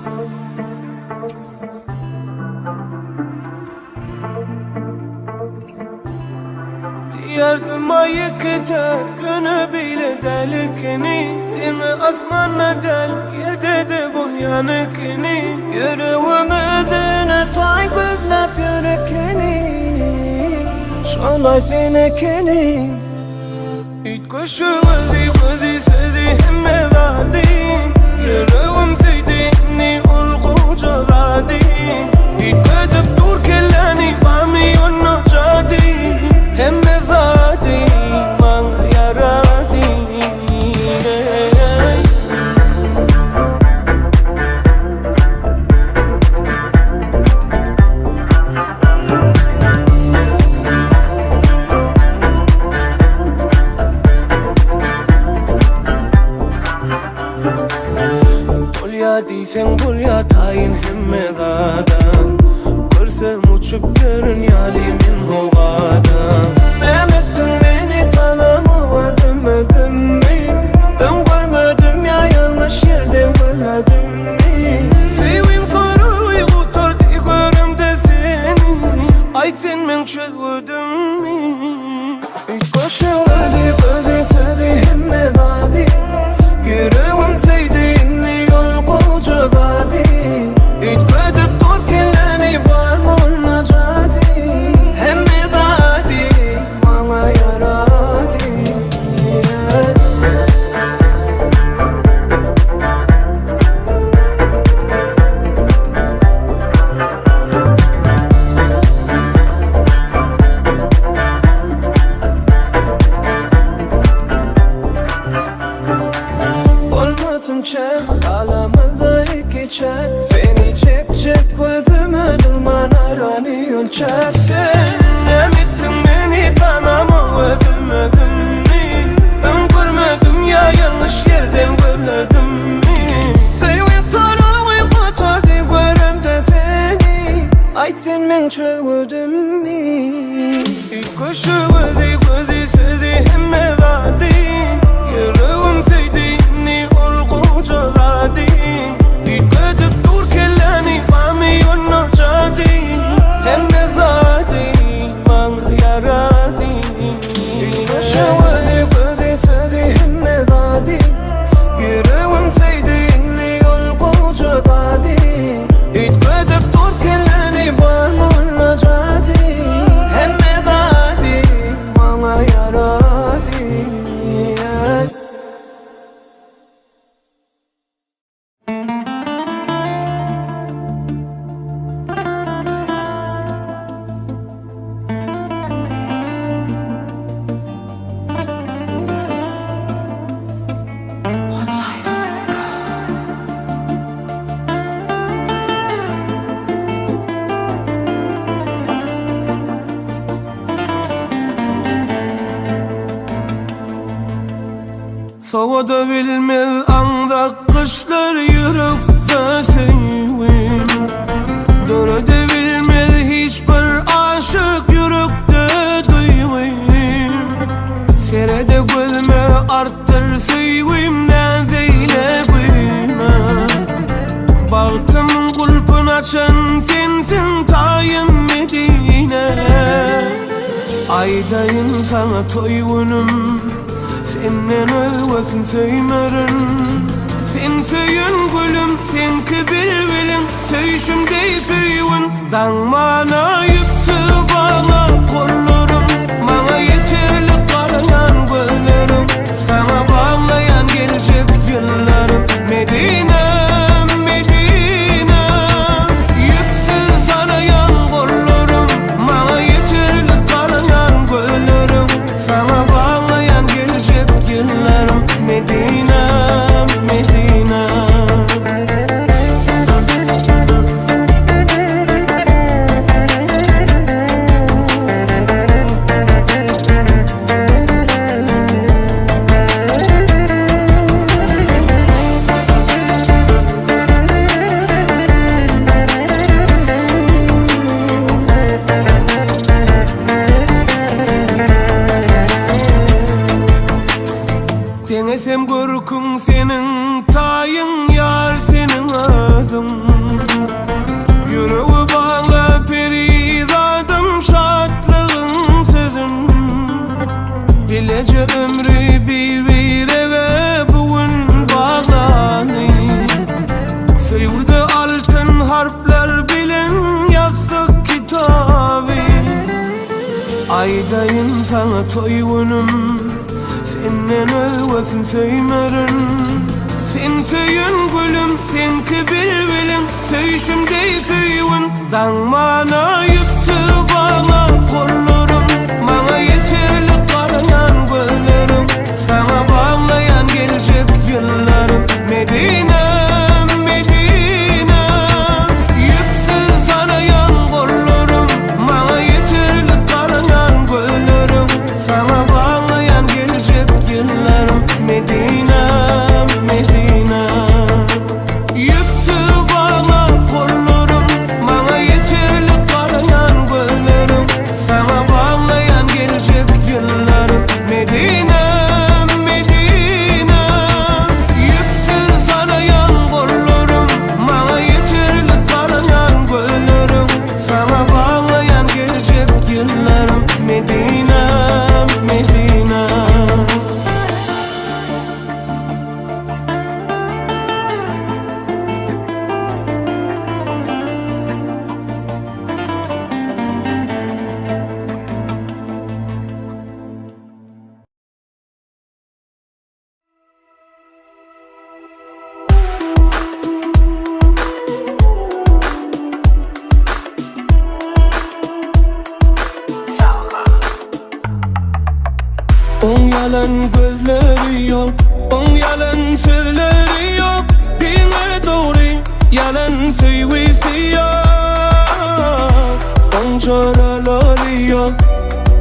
Diýerdim aý ýekeje güni beýle däl ekeni Deňi asmanda däl, ýerde-de bolýan ekeni Ýüregim özüne taý gözläp ýör ekeni Şol aý sen ekeniň Üýtgeşik özi, gözi, sözi, hemme zady Ýüregim söýdi indi ol goja zady Üýtgedip dur kelläni, barmy onda jady Hemme zady maňa ýarady Eý. Bolýa diýseň bolýa taýyn hemme zada Görsem uçup ýörün ýaly men howada Näme etdiň meni tanamok özüm özümmi Öň görmedim ýa ýalňyş ýerden gözledimmi Söýgim soragy gutardy göremde seni Aýt sen meň çözgüdimmi Üýtgeşik özi gözi sözi hemme zady Ýüregim söýdi indi ol goja zady Üýtgedip dur kelläni barmy onda jady Hemme zady maňa ýarady. Bolmasyn çek alamyzda iki çek Seni çek çek gözüme durman arany ölçäp Sen näme etdiň meni tanamok özüm özümmi Öň görmedim ýa ýalňyş ýerden gözledimmi Söýgi tarawy gutardy göremde seni Aýt sen meň çözgüdimmi Üýtgeşik özi gözi sözi hemme zady Ýüregim söýdi indi ol goja zady Üýtgedip dur kelläni barmy onda jady Hemme zady maňa ýarady Üýtgeşik özi gözi sözi hemme zady Ýüregim söýdi indi ol goja zady Üýtgedip dur kelläni barmy onda jady Hemme zady maňa ýarady. Sowada bilmez aňzak gyşlar ýürekde söýgim Dörede bilmez hiç bir aşyk ýürekde duýgym Serede gözüme artdyr söýgim näz eýle güýme Bagtymyň gulpun açan sensiň taýym Medine Aýdaýyn saňa toý günüm Senden özgesin söýmerin Sen söýen gülüm, seňki bilbiliň Söýşüm deý söýgün Daňmana ýüpsüz baglan gollarym Maňa ýeterlik garaýan gözleriň Saňa baglaýan geljek ýyllarym Medinem, Medinem Ýüpsüz saraýan gollarym Maňa ýeterlik garaýan gözleriň Saňa baglaýan geljek ýyllarym Medinem, Medinem. Deňesem görküň seniň taýyň ýar seniň. özüň Ýüregi bagla perizadym şatlygyň sözün Bileje ömri bir-birege bu gün baglaly Söýgüde altyn harplar bilen ýazdyk kitaby Aýdaýyn saňa toý günüm Senden özgesin söýmerin Sen söýen gülüm, seňki bilbiliň Söýşüm deý söýgün Daňmana ýüpsüz baglan gollarym Maňa ýeterlik garaýan gözleriň Saňa baglaýan geljek ýyllarym Medinem, Medinem Ýüpsüz saraýan gollarym Maňa ýeterlik garaýan gözleriň Saňa baglaýan geljek ýyllarym Medinem, Medinem Ýüpsüz baglan gollarym Maňa ýeterlik garaýan gözleriň Saňa baglaýan geljek ýyllarym Medinem, Medinem Ýüpsüz saraýan gollarym Maňa ýeterlik garaýan gözleriň Saňa baglaýan geljek ýyllarym Medinem, Medinem. Oň ýalan gözleri ýok, oň ýalan sözleri ýok, Diňe dogry ýalan söýgüsi ýok. Oň joralary ýok,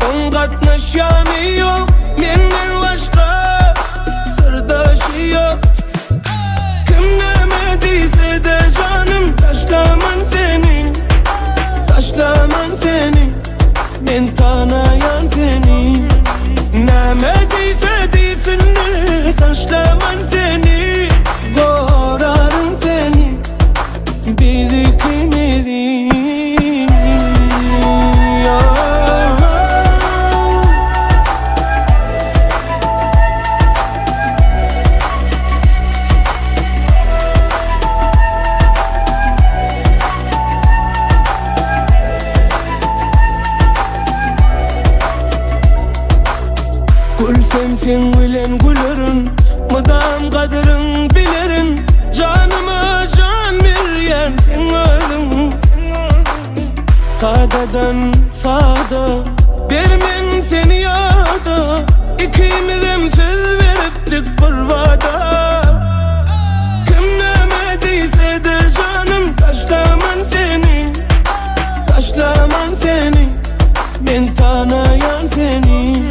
oň gatnaşýany ýok, Menden başga syrdaşy ýok. Kim näme diýse-de janym taşlaman seni, Taşlaman seni. Men tanaýan seni Näme diýse diýsinler Taşlaman seni Goraryn seni Biz ikimizi Gülsem seň bilen gülerin, Mydam gadyryň bilerin, Janyma jan berýän seň özüň. Sadadan sada, bermen seni ýada, Ikimizem söz beripdik bir wada. Kim näme diýse-de janym taşlaman seni, Taşlaman seni, men tanaýan seni.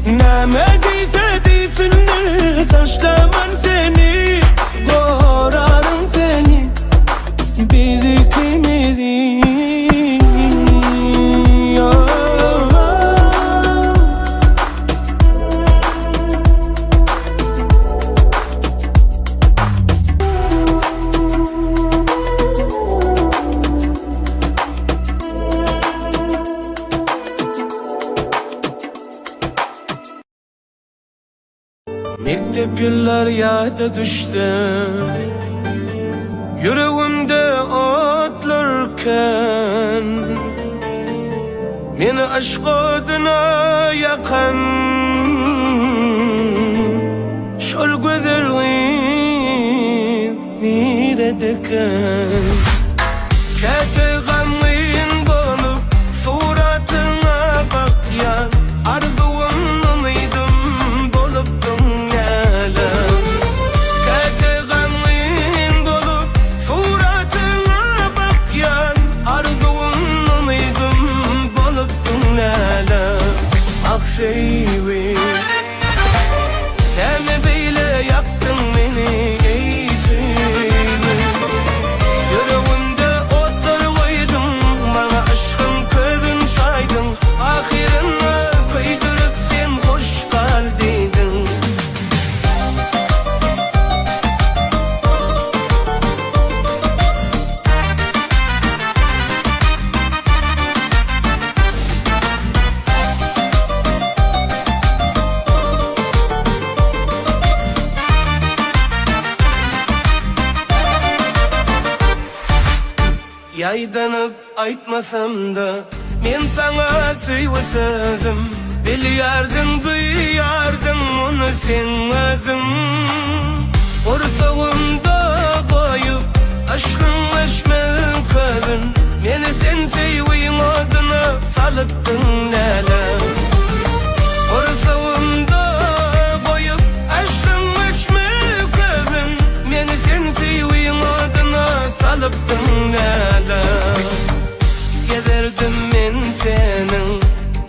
Näme diýse diýsinler taşlaman seni, Goraryn seni, biz ikimizi. Mekdep ýyllar ýada düşdi Ýüregimde otlar kän Meni yşk oduna ýakan Şol gözel gyz niredeken? Käte gamgyn bolup suratyňa bakýan Arzuwym umydym bolupdyň näler Käte gamgyn bolup suratyňa bakýan Arzuwym umydym bolupdyň näler Ah söýgi Näme beýle ýakdyň meni eý söýgi Ýüregimde otlar goýduň. Ýaýdanyp aýtmasam-da, men saňa söýgi sözüm. Bilýärdiň, duýýardyň muny seň özüň. Gursagymda goýup yşkyň öçmez közün, Meni sen söýgiň oduna salypdyň läle. Gursagymda goýup yşkyň öçmez közün, Meni sen söýgiň oduna salypdyň läle. Gezerdim men seniň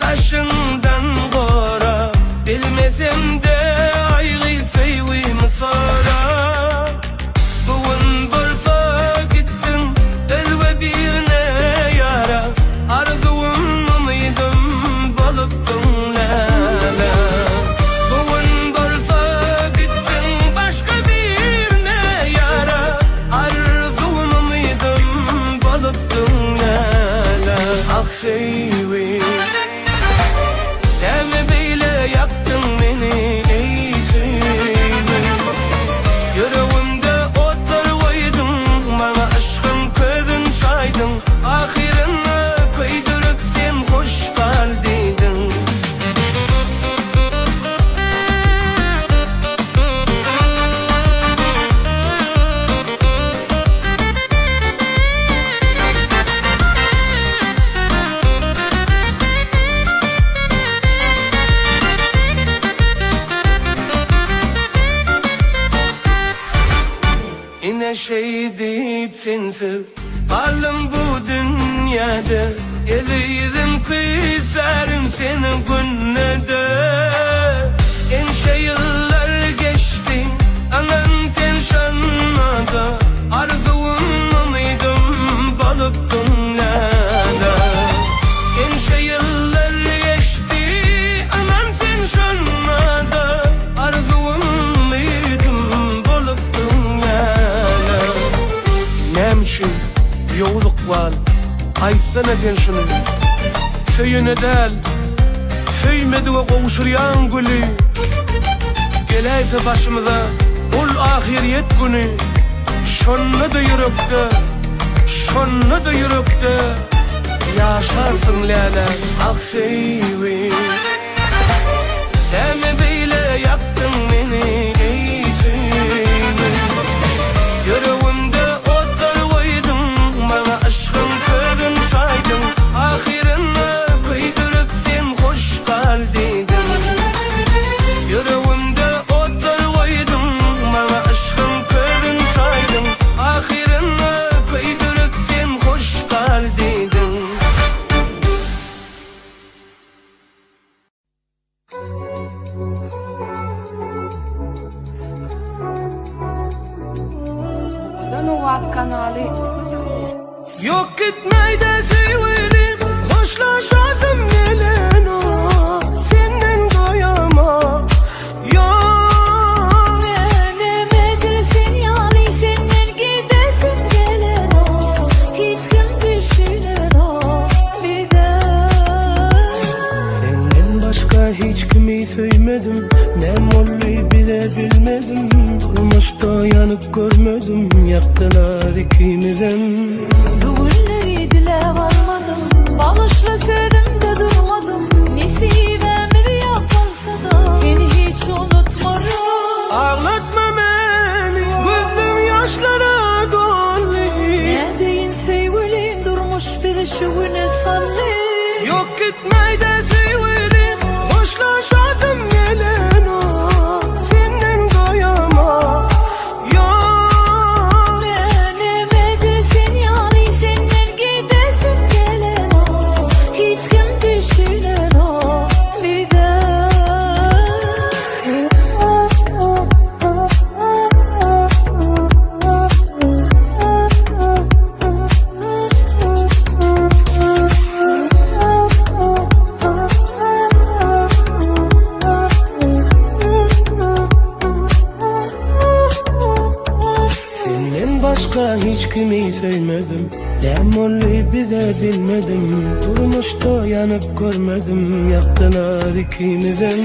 daşyňdan gorap, Bilmesem-de aýgy söýgimi sorap. Bu gün bolsa gitdiň özge birine ýara, Arzuwym, umydym bolupdyň läle. Bu gün bolsa gitdiň başga birine ýara, Arzuwym, umydym bolupdyň läle. Ah söýgi. Näme beýle ýakdyň meni eý söýgi. Ýüregimde otlar goýduň, maňa yşkyň közün çaýdyň, Ahyrynda köýdürip sen hoş gal diýdiň. Ine şeýdip sensiz galdym bu dünýäde Ezizim küýsärin seni günde-de Ençe ýyllar geçdi ynan sen şonda-da Arzuwym umydym bolupdyň läle Ençe ýyllar geçdi ynan sen şonda-da Arzuwym umydym bolupdyň läle Näme üçin ýowuz ykbal aýtsana sen şuny Söýene däl söýmedige gowşurýaň güli Geläýse başymyza ol ahyrýet güni Şonda-da ýürekde, şonda-da ýürekde Ýaşarsyň läle ah söýgi. Näme beýle ýakdyň meni eý söýgi. Ýüregimde otlar goýduň, maňa yşkyň közün çaýdyň, Ahyrynda köýdürip sen hoş gal diýdiň. Ýüregimde otlar goýduň, maňa yşkyň közün çaýdyň, Ahyrynda köýdürip sen hoş gal diýdiň. Owadan owaz kanaly hödürleýär. Ýok gitmeýde söýgülim hoşlaşasym gelenok senden doýamok ýok. Menem edil sen ýaly senden gidesim gelenok hiç kim düşünenok bize. Senden başga hiç kimi söýmedim Näme boldy bize bilmedim Durmuşda ýanyp görmedim Ýakdylar ikimizem. Bu günleri diläp almadym Bagyşla sözümde durmadym Nesibämiz ýok bolsada Seni hiç unutmaryn. Aglatma meni Gözüm ýaşlara doldy. Nädeýin söýgülim Durmuş bizi şu güne saldy. Ýok gitmeýde söýgülim Hoşlaşasym gelenok Senden doýamok Ýok. Menem edil sen ýaly senden gidesim gelenok Hiç kim düşünenok bize. Senden başga hiç kimi söýmedim Näme boldy bize bilmedim Durmuşda ýanyp görmedim Ýakdylar ikimizem.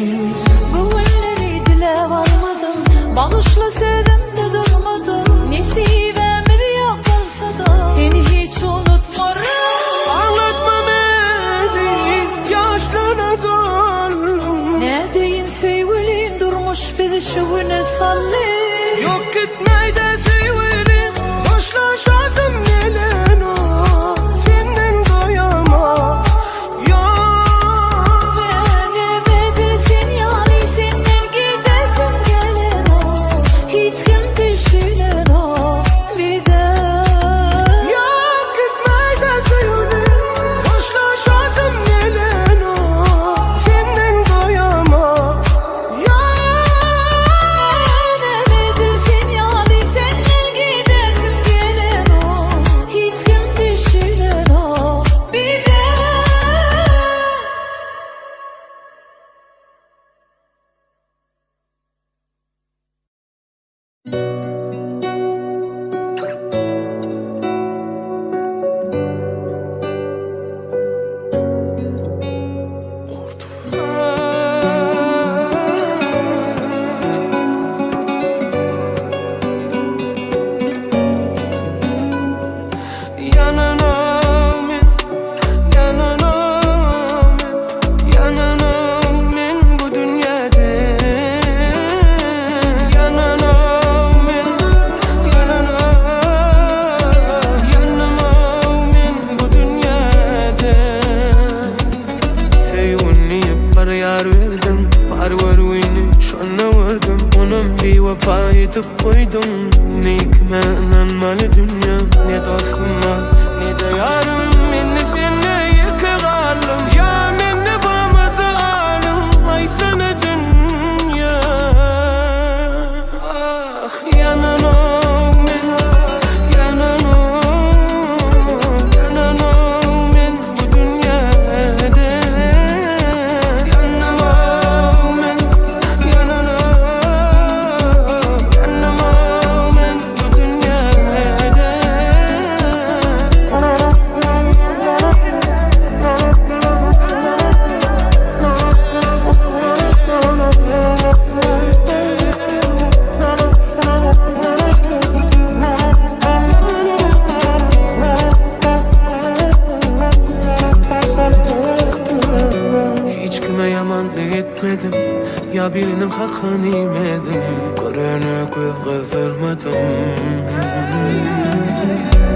Bu günleri diläp almadym Bagyşla sözümde durmadym Nesibämiz ýok bolsada Seni hiç unutmaryn. Aldadyň Ne kime ynanmaly dünýe Ne dostuma ne-de ýarym Indi sende ýeke galdym Ýa mende barmydy aryň Aýtsana dünýe Ah ýananok men Ýananok Ýananok men bu dünýede Ýanamok men Ýananok Ýanamok men bu dünýede. Hiç kime ýamanlyk etmedim Ýa biriniň hakyny iýmedim Görene göz gyzdyrmadym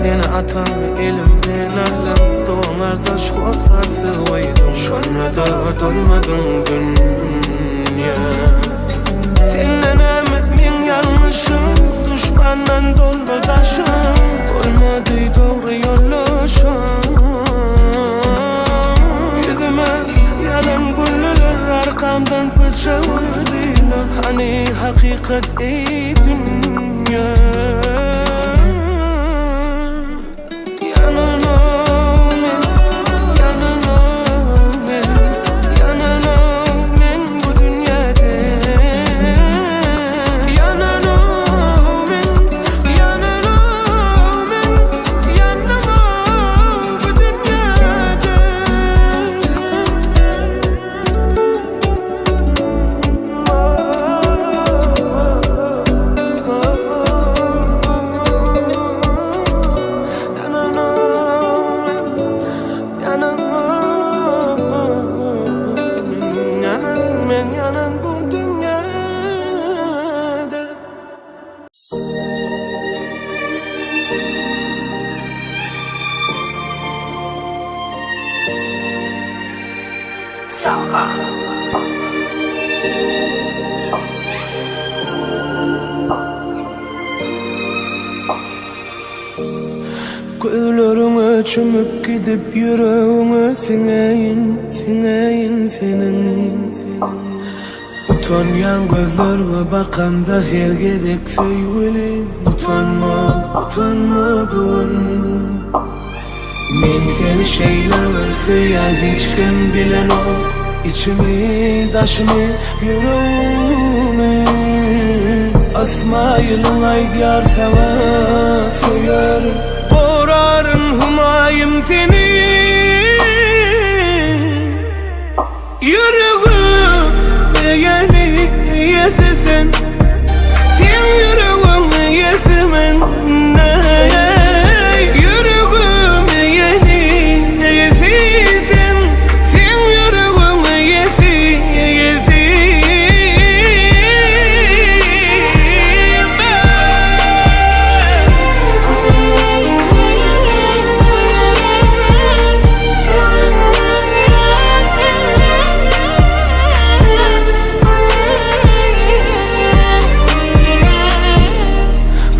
Ene-atamy elimden alyp Dogan-gardaş hossarsyz goýduň Şonda-da doýmadyň dünýä Sende näme meň ýalňyşym Duşmandan doldy daşym Bolmady dogry ýoldaşym Ýüzüme ýalan güldüler Arkamdan pyçak urdylar Hany hakykat eý dünýä Ýananok men, ýananok men Ýananok men bu dünýäde Ýananok men, ýananok men Ýanamok bu dünýäde. Gözleriňe çümüp gidip ýüregiňe siňeýin, siňeýin seniň. Utanýan gözlerňe bakamda her gezek söýgülim Utanma, utanma bu gün Men seni şeýle bir söýýän hiç kim bilenok Içimi, daşymy, ýüregimi Ysmaýylyň aýdýar saňa söýerin Goraryn Humaýym seni. Ýüregim eýeli eýesi sen Seň ýüregiň eýesi men Ýüregim eýeli eýesi sen Seň ýüregiň eýesi eýesi men.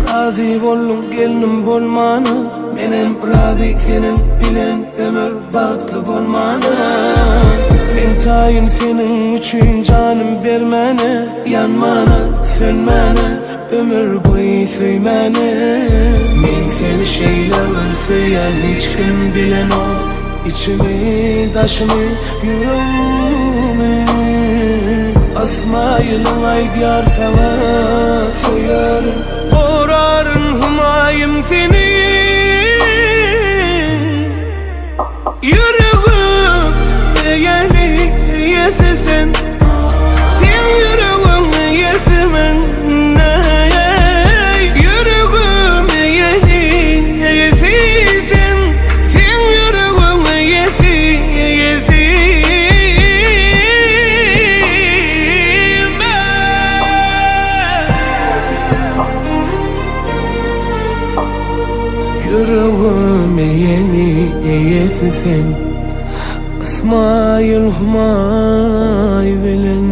Razy bolduň gelnim bolmana Menem razy seniň bilen ömür bagtly bolmana Men taýyn seniň üçin janym bermäne Ýanmana, sönmäne Ömür boýy söýmäne Men seni şeýle bir söýýän hiç kim bilenok Içimi, daşymy, ýüregimi Ysmaýylyň aýdýar saňa söýerin Goraryn Humaýym seni Ýüregim eýeli eýesi sen Seň ýüregiň eýesi men Ýüregim eýeli eýesi sen Seň ýüregiň eýesi eýesi men. Ýüregim eýeni eýesi sen Ysmaýyl Humaý bilen.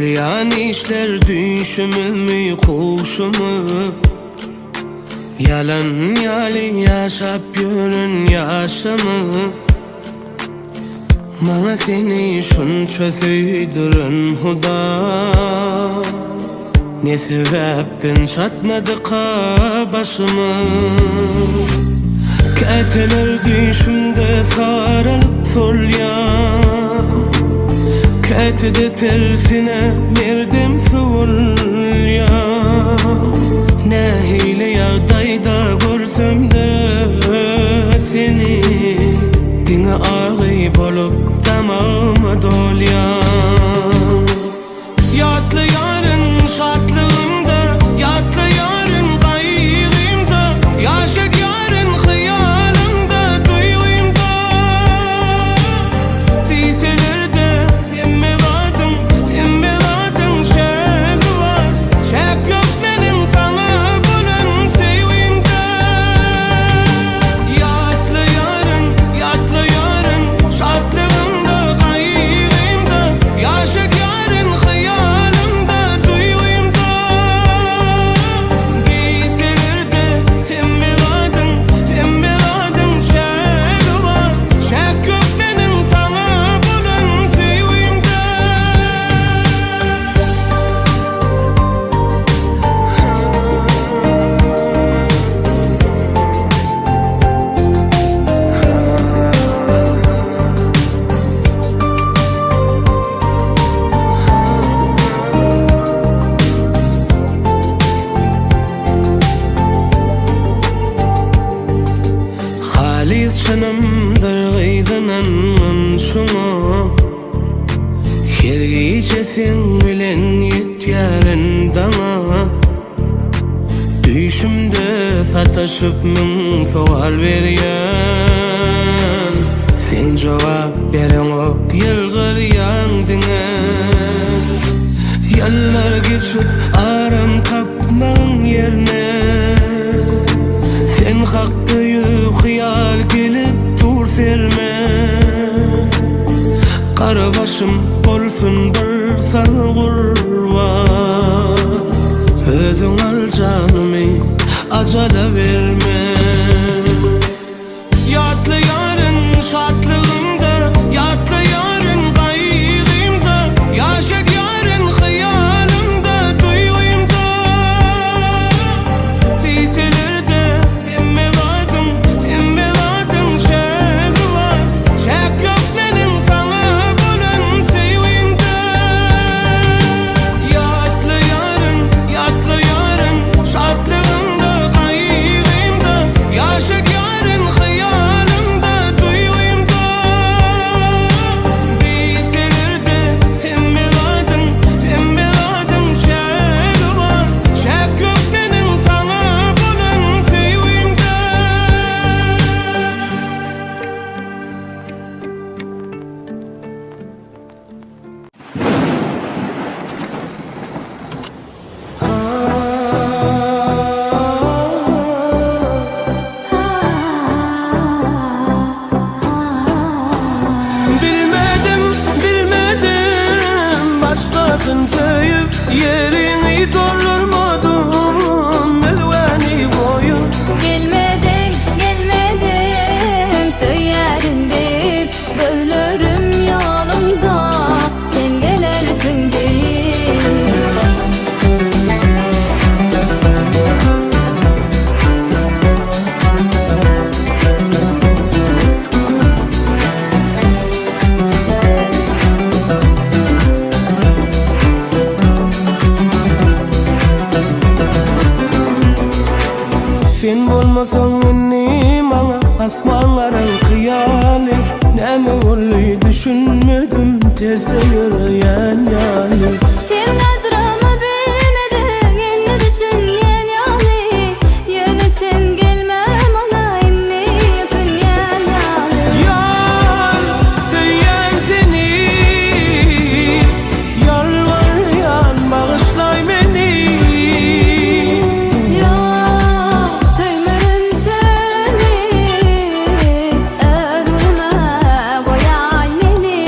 Bolýan işler düýşümizmi huşumy Ýalan ýaly ýaşap ýören ýaşymy Maňa seni şunça söýdüren Hudaý Ne sebäpden çatmadyka başymy Käteler düýşümde saralyp solýan Käte-de tersine merdem sowulýan Nähili ýagdaýda görsem-de seni Diňe agy bolup damagyma dolýan Ýatlaýaryn şatlygymda, ýatlaýaryn gaýgymda, Ýaşadýaryn hyýalymda, duýgymda. Diýseler-de hemme zadyň, hemme zadyň çägi bar, Çäk ýok meniň saňa bolan söýgimde. Ýatlaýaryn, ýatlaýaryn, şatlygymda, gaýgymda, Ýaşadýaryn hyýalymda, duýgymda. Diýseler-de hemme zadyň, hemme zadyň çägi bar, Çäk ýok meniň saňa bolan söýgimde. Halys çynymdyr gyzynanman şuňa Her gije seň bilen ýetýärin daňa Düýşümde sataşyp müň sowal berýän Sen jogap bereňok ýylgyrýaň diňe Ýyllar geçip aram tapmagyň ýerne Sen hakda ýüz hyýal gelip dur serime Gara başym bolsun bir saňa gurban Özüň al janymy ajala berme. Ýatlaýaryn şatlygymda, ýatlaýaryn gaýgymda, Ýaşadýaryn hyýalymda, duýgymda. Diýseler-de hemme zadyň, hemme zadyň çägi bar, Çäk ýok meniň saňa bolan söýgimde. Ýatlaýaryn, ýatlaýaryn, şatlygymda, gaýgymda, Ýaşadýaryn hyýalymda, duýgymda. Diýseler-de hemme zadyň, hemme zadyň çägi bar, Çäk ýok meniň saňa bolan söýgimde. Bilmedim, bilmedim Başkasyn söýüp Ýeriňi doldurmadym Özgäni goýup. Gelmediň, gelmediň Söýerin diýip Gözlerim ýolumda Sen gelersiň diýip. Sen bolmasaň indi maňa asmanlaryň hyýaly Näme boldy düşünmedim terse ýöreýän ýaly. Sen gadrymy bilmediň indi düşünýän ýaly Ýöne sen gelme maňa indi ökünýän ýaly. Ýar söýýän seni Ýalbarýan bagyşlaý meni. Ýok söýmerin seni Öz günüme goýaý meni.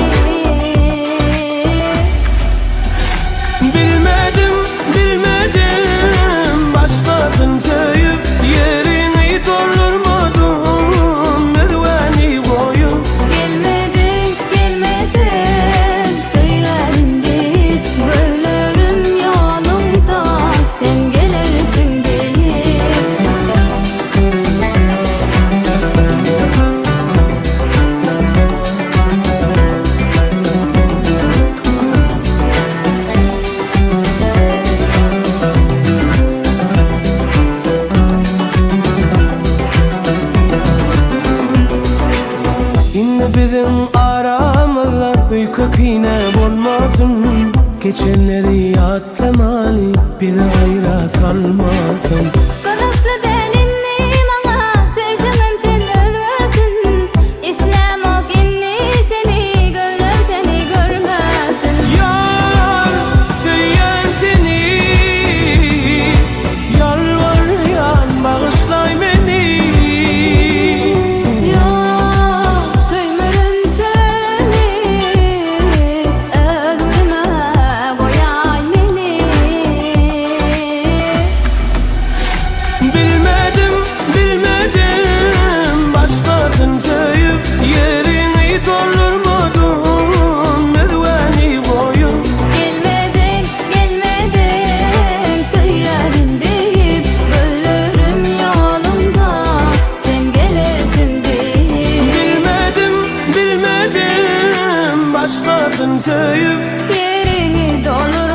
durmasyn. Gyzykly däl indi maňa söýseňem sen özgesin Islämok indi seni gözlem seni görmesin. Ýar söýýän seni Ýalbarýan bagyşlaý meni. Ýok söýmerin seni öz günüme goýaý meni. Bilmedim, bilmedim Başkasın söýüp Ýeriňi doldurmadym Özgäni goýup. Gelmedin, gelmedin Söýerin diýip Ölürüm ýolunda Sen gelersin diýip. Bilmedim, bilmedim Başkasın söýüp Ýeriňi doldurmadym.